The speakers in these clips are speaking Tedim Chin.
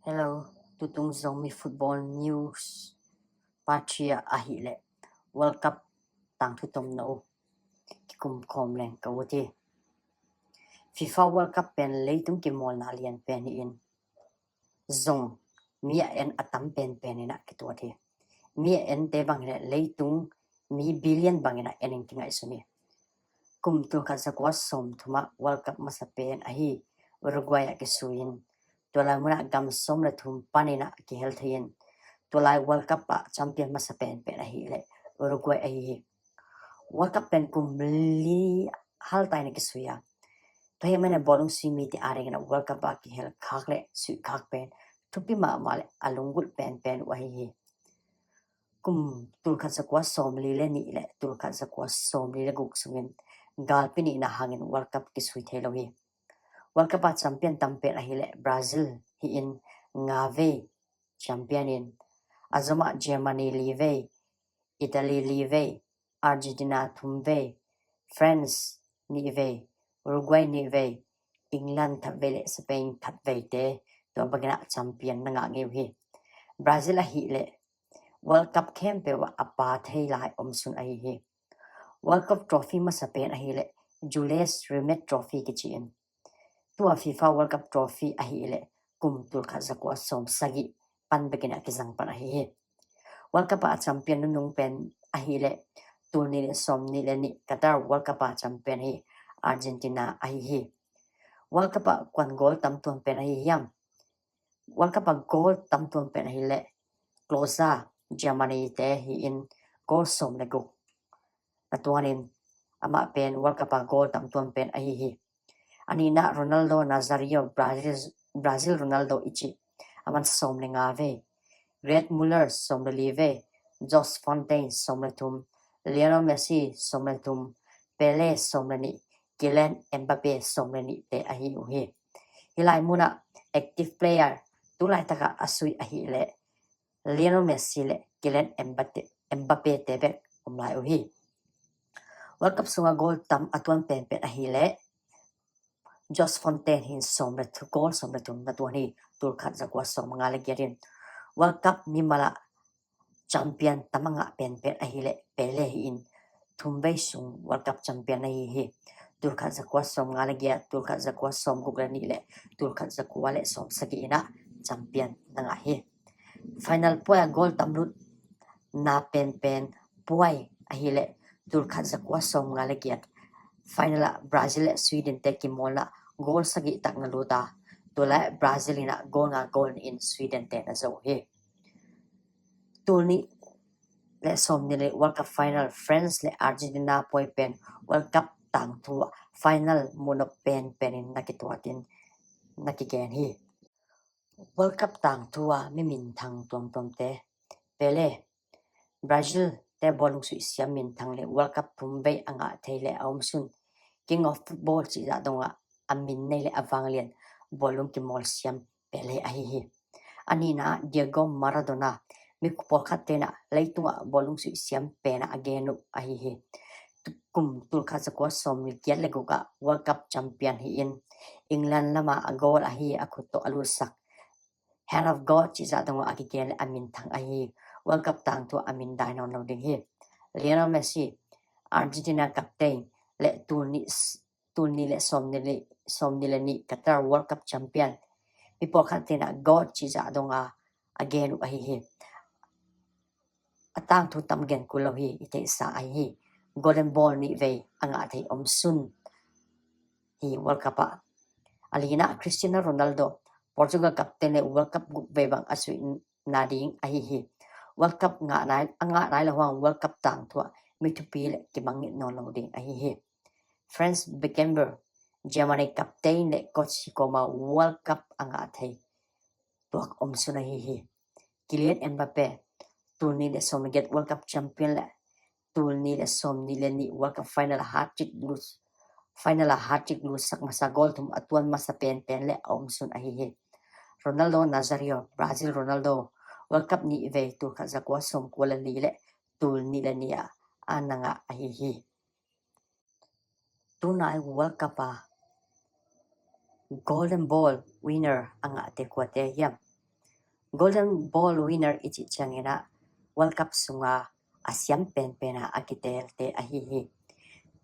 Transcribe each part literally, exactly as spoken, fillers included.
Hello, tutung Zomi football news part three ah ahih leh World Cup tangthu tomno kikum khawm leng ka ut hi. FIFA World Cup pen leitung kimawlna lian pen hi-in, zong mi a en a tam penpen in ah kituat hi. Mi a ente bang hi leh leitung mi billion bangin ah en in kingaihsun hi. Kum tulkhat zakua sawmthum ah World Cup masa pen ahi Uruguay ah kisui in, tua lai munah gam sawm le thum panin ah kihel thei in, tua lai World Cup ah champion masa penpen ahih leh Uruguay ahi hi. World Cup pen kum li halta in ah kisui a, tua hi a, mene bawlung sui mite adingin ah World Cup ah kihel khak le suih khak pen thupi mahmah le a lunggulh penpen uh ahi hi. Kum tulkhat zakua sawmli le nih le tulkhat zakua sawmli le guk sungin galpi nihna hangin World Cup kisui thei lo hi. World Cup ah champion tam pen ahih leh Brazil hi-in, nga vei champion in, a zom ah Germany li vei, Italy li vei, Argentina thum vei, France nih vei, Uruguay nih vei, England khat vei le Spain khat veite, tua bangin ah champion na ngah ngei uh hi. Brazil ahih leh World Cup khempeuh ah a pa thei lai omsun ahi hi. World Cup trophy masa pen ahih leh Jules Rimet Trophy kici in, tua FIFA World Cup trophy ahih leh kum tulkhat zakua sawmsagih pan bekin ah kizang pan ahi hi. World Cup ah champion nunung pen ahih leh tul nih le sawmnih le nih Qatar World Cup ah champion hi Argentina ahi hi. World Cup ah kuan goal tam tuan pen ahi hiam? World Cup ah goal tam tuan pen ahih leh Klose, Germany te hi-in, goal sawm le guk na tuan in, amah pen World Cup ah goal tam tuan pen ahi hi. A nihna Ronaldo Nazario, Brazil, Brazil Ronaldo i cih, aman sawm le nga vei, Gerd Muller sawm le li vei, Jules Fontaine sawm le thum, Lionel Messi sawm le thum, Pele sawm le nih, Kylian Mbappe sawm le nihte ahi uh hi. Hih lai munah active player tu laitakah a sui ahih leh Lionel Messi le Kylian Mbappe, Mbappe te bek om lai uh hi. World Cup sungah goal tam a tuan penpen ahih leh Jules Fontaine hi-in sawm le thum, goal sawm le thum na tuan hi, tulkhat zakua sawmnga le giat in. World Cup mimal ah champion tam a ngah penpen ahih leh Pele hi-in, thum vei sung World Cup champion ahi hi. Tulkhat zakua sawmnga le giat, tulkhat zakua sawmguk le nih le tulkhat zakua le sawmsagih in ah champion na ngah hi. Final puai ah goal tam lutna penpen puai ahih leh tulkhat zakua sawmnga le giat final ah Brazil le Sweden te kimawlna goal sagih tak na lut a, tua lai Brazil in ah goal nga goal nih in Sweden te na zoh hi. Tul nih le sawmnih le World Cup final France le Argentina puai pen World Cup tangthu ah final munop penpen in na kituat in na kigen hi. World Cup tangthu ah mi minthang tuamtuamte, Pele, Brazil te bawlung suih siam minthang le World Cup thum vei a ngah thei le a omsun, King of Football cih zah dongah a min nei le a vanglian bawlung kimawl siam Pele ahi hi. A nihna Diego Maradona, mi pawlkhat te in ah leitungah bawlung suih siam pen ah a gen uh ahi hi. Kum tulkhat zakua sawmgiat le guk ah World Cup champion hi-in, England lamah a goal ahi a khut tawh a lutsak Hand of God cih zah dongah a kigen le a minthang ahi hi. World Cup tangthu ah a min dai nawn lo ding hi. Lionel Messi, Argentina captain le tul nih, tul nih le sawmnih le, sawmnih le nih Qatar World Cup champion, mi pawlkhat te in ah God cih zah dongah a gen uh ahi hi. A tangthu tam gen kul lo hi, i theihsa ahi hi. Golden Ball nih vei a ngah thei omsun hi World Cup ah. A lina Cristiano Ronaldo, Portugal captain le World Cup guk vei bang a suihna ding ahi hi. World Cup ngah nai, a ngah nai lo hang World Cup tangthu ah mi thupi le kimangngilh nawn lo ding ahi hi. Franz Beckenbauer, Germany captain le coach hi kawma World Cup a ngah thei tuak omsun ahi hi. Kylian Mbappe, tul nih le sawmgiat World Cup champion le tul nih le sawmnih le nih World Cup final hat-trick lut, final hat-trick lutsak masa, goal thum a tuan masa penpen le a omsun ahi hi. Ronaldo Nazario, Brazil Ronaldo, World Cup nih vei, tul khat zakua sawmkua le li le tul nih le nih ah a na ngah ahi hi. Tunai World Cup a Golden Ball winner a ngahte kuate hiam? Golden Ball winner i cih ciangin ah World Cup sunga a siam penpen a a kiteelte ahi hi.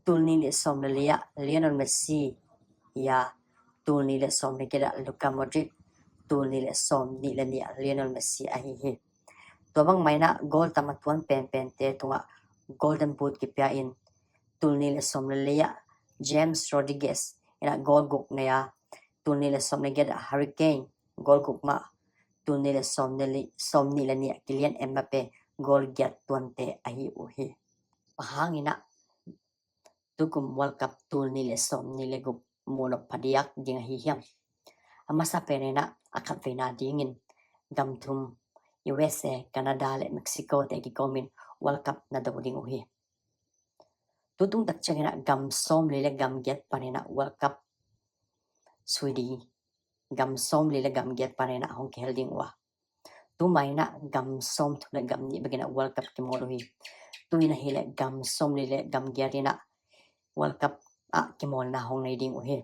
Tul nih le sawm le li ah Lionel Messi, ia, tul nih le sawm le giat ah Luka Modric, tul nih le sawm nih le nih ah Lionel Messi ahi hi. Tua bangmah in ah goal tam a tuan penpente tungah Golden Boot kipia in, tul nih le sawm le li ah James Rodriguez in ah goal guk nei a, tul nih le sawm le giat ah Harry Kane goal guk mah, tul nih le sawm nih le, sawm nih le nih ah Kylian Mbappe goal giat tuante ahi uh hi. Bang hangin ah tukum World Cup tul nih le sawm nih le guk muh nop phadiak ding ahi hiam? A masa pen in ah a khat veina dingin gam thum, U S A, Canada le Mexico te kikomin World Cup na do ding uh hi. Tutung tak ciangin ah gam sawm li le gam giat panin ah World Cup sui ding, gam sawm li le gam giat panin ah hong kihel ding uh a, tuma in ah gam sawm thum le gam nih bekin ah World Cup kimawl uh hi. Tu in ahih leh gam sawm li le gam giat in ah World Cup ah kimawlna hong nei ding uh hi.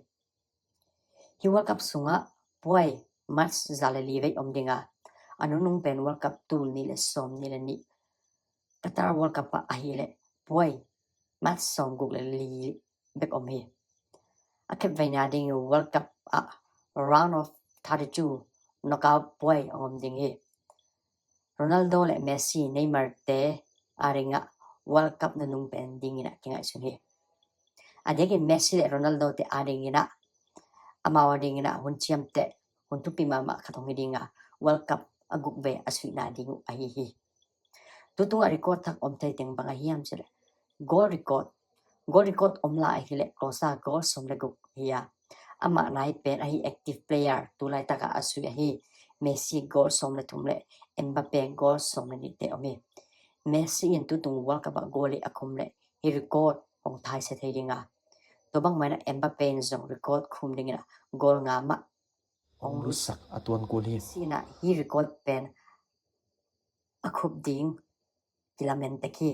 Hih World Cup sungah puai match za le li vei om ding a, a nunung pen World Cup tul nih le sawm nih le nih Qatar World Cup ah ahih leh puai match sawm guk le li bek om hi. A khat veina ding World Cup ah round of thirty-two knockout puai hong om ding hi. Ronaldo le Messi, Neymar te a dingah World Cup nunung pen dingin ah kingaihsun hi. A diakin Messi le Ronaldo te a dingin ah amau a dingin ah hun ciamteh, hun thupi mahmah khat hong hi ding a, World Cup a guk vei a suihna ding uh ahi hi. Tutungah record thak om thei teng bang ahi hiam cih leh goal record, goal record om lai ahih leh Klose goal sawm le guk hi a, amah nai pen ahi active player tu laitak ah a sui ahi Messi goal sawm le thum le Mbappe goal sawm le nih te om hi. Messi in tutung World Cup ah goal nih a khum leh hih record hong thaiset thei ding a, tua bangmah in ah Mbappe in zong record khum dingin ah goal nga mah hong lutsak a tuan kul hi. Messi in ah hih record pen a khup ding kilamen tek hi.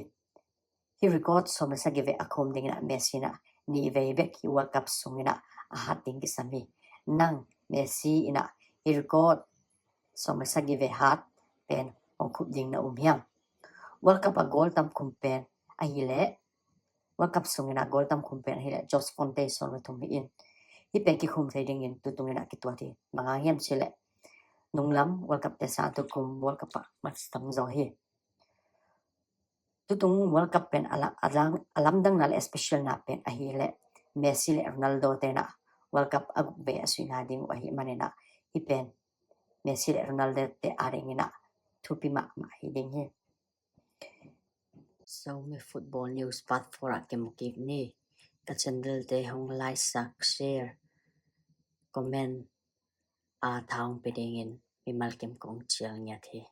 Hih record sawm le sagih vei a khum dingin ah Messi in ah nih vei bek hih World Cup sungin ah a hat ding kisam hi. Nang Messi in ah hih record sawm le sagih vei hat pen hong khup ding na um hiam? World Cup a goal tam khum pen ahih leh World Cup sungin ah goal tam khum pen ahih leh George Fonte sawm le thum hi in, hih pen kikhum thei dingin tutungin ah kituat hi. Bang hang hiam cih leh nunglam World Cup te sang tukum World Cup ah match tam zaw hi. Tutung World Cup pen a la-, a lang-, a lamdangna le specialna pen ahih leh Messi le Ronaldo te in ah World Cup a guk vei a suihna ding uh ahih manin ah hih pen Messi le Ronaldo te a dingin ah thupi mahmah hi ding hi. Zomi Football News Part four ah kimu kik ni. Ka channel te hong like, share, comment a tha hong pia dingin mimal kim kong cial ngiat hi.